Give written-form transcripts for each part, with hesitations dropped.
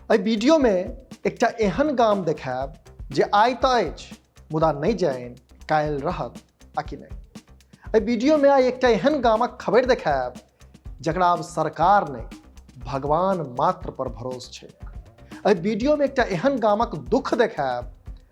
एहि वीडियोमे एकटा एहन गाम देखायब जे आइ तऽ अछि, मुदा नहि जानि काल्हि रहत आ कि नहि। एहि वीडियोमे आइ एकटा एहन गामक खबरि देखायब जकरा आब सरकार नहि, भगवान मात्र पर भरोस छै। एहि वीडियोमे एकटा एहन गामक दुख देखायब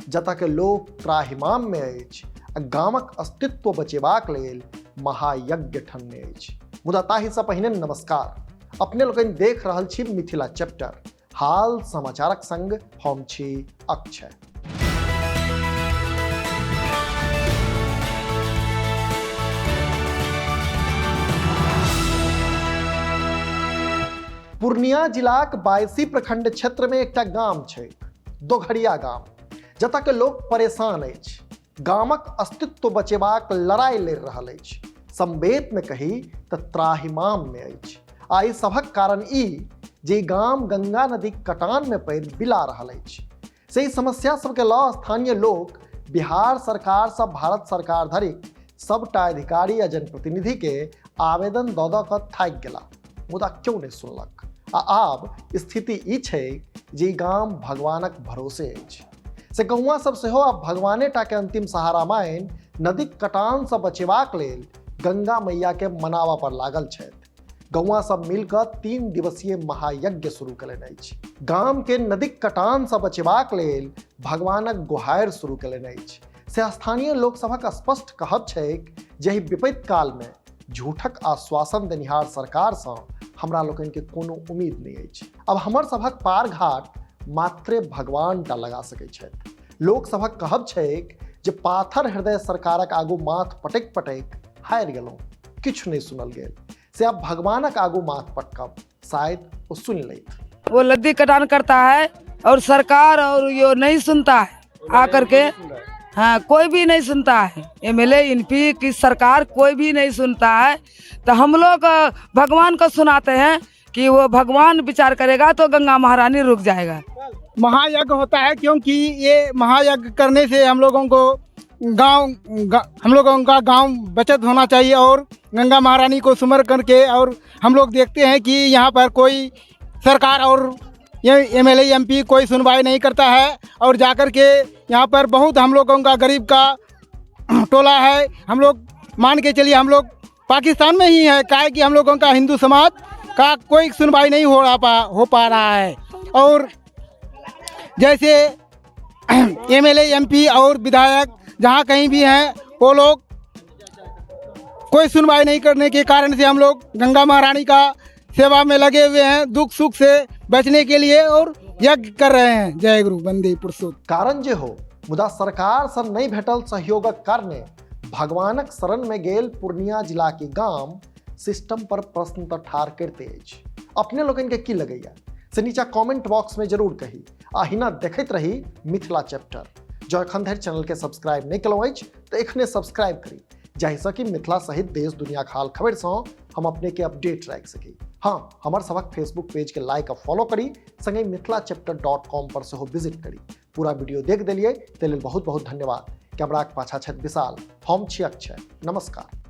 जतऽ के लोक त्राहिमाममे अछि आ गामक अस्तित्व बचेबाक लेल महायज्ञ ठनने अछि। मुदा ताहिसँ पहिने नमस्कार। अपने लोकनि देख रहल छी मिथिला चैप्टर हाल समाचारक संग हम छी अक्षय। पूर्णिया जिलाक बायसी प्रखंड क्षेत्र में एकटा गाम छै, दोघड़िया गाम, जतऽ के लोक परेशान अछि। गामक अस्तित्व बचेबाक लड़ाई लड़ि रहल अछि। संवेद में कही तऽ त्राहिमाम में अछि। आ एहि सभक कारण ई जे ई गाम गंगा नदीक कटान में पड़ि बिला रहल अछि। से ई समस्या सबके लऽ स्थानीय लोक बिहार सरकार सँ भारत सरकार धरिक सबटा अधिकारी आ जनप्रतिनिधि के आवेदन दऽ दऽ कऽ थाकि गेला, मुदा क्यो नहि सुनलक। आ आब स्थिति ई छै जे ई गाम भगवानक भरोसे अछि। से गौआँ सब सेहो आब भगवाने टा के अंतिम सहारा मानि नदीक कटान सँ बचेबाक लेल गंगा मैया के मनाबऽ पर लागल छथि। गौआँ सब मिलकऽ 3 दिवसीय महायज्ञ शुरू केलनि अछि। गाम के नदीक कटान सँ बचेबाक लेल भगवानक गुहारि शुरू केलनि अछि। से स्थानीय लोक सभक स्पष्ट कहब छैक जे एहि विपत्ति काल में झूठक आश्वासन देनिहार सरकार सँ हमरा लोकनि के कोनो उम्मीद नहि अछि। अब हमर सभक पार घाट मात्रे भगवान टा लगा सकै छथि। लोक सभक कहब छैक जे पाथर हृदय सरकारक आगू माथ पटकि पटकि हारि गेलहुँ, किछु नहि सुनल गेल। से आब भगवानक आगू माथ पटकब, शायद ओ सुनि लैत। वो लद्दी कटान करता है और सरकार और यो नहीं सुनता है आकर के। हाँ, कोई भी नहीं सुनता है। M L A, M P की सरकार कोई भी नहीं सुनता है। तो हम लोग भगवान को सुनाते हैं कि वो भगवान विचार करेगा तो गंगा महारानी रुक जाएगा। महायज्ञ होता है क्योंकि ये महायज्ञ करने से हम लोगों को गांव, हम लोगों का गांव बचत होना चाहिए और गंगा महारानी को सुमर करके। और हम लोग देखते हैं कि यहाँ पर कोई सरकार और ये M L A, M P कोई सुनवाई नहीं करता है। और जाकर के यहाँ पर बहुत हम लोगों का गरीब का टोला है। हम लोग मान के चलिए हम लोग पाकिस्तान में ही है, काहे कि हम लोगों का हिंदू समाज का कोई सुनवाई नहीं हो पा रहा है। और जैसे M L A, M P और विधायक जहाँ कहीं भी हैं वो लोग कोई सुनवाई नहीं करने के कारण से हम लोग गंगा महारानी का सेवा में लगे हुए हैं, दुख सुख से बचने के लिए और यज्ञ कर रहे हैं। जय गुरु, वंदे पुरुषोत्तम। कारण जे हो, मुदा सरकार से नहीं भेटल सहयोगक कारणे भगवानक शरण में गेल पूर्णिया जिला के गाम सिस्टम पर प्रश्न तो ठार करते अछि। अपने लोकनि के की लगैया से नीचा कमेंट बॉक्स में जरूर कही। आ हिना देखैत रही मिथिला चैप्टर। जँ एखन धरि चैनल के सब्सक्राइब नहीं केलहुँ अछि तऽ एखने सब्सक्राइब करी, जाहिसँ कि मिथिला सहित देश दुनिया के हाल खबरि सँ हम अपने के अपडेट राखि सकी। हाँ, हमर सभक फेसबुक पेज के लाइक आ फॉलो करी, संगहि मिथिला चैप्टर डॉट कॉम पर सेहो विजिट करी। पूरा वीडियो देख देलियै ताहि लेल बहुत बहुत धन्यवाद। कैमराक पाछा छथि विशाल, हम छी अक्षय। नमस्कार।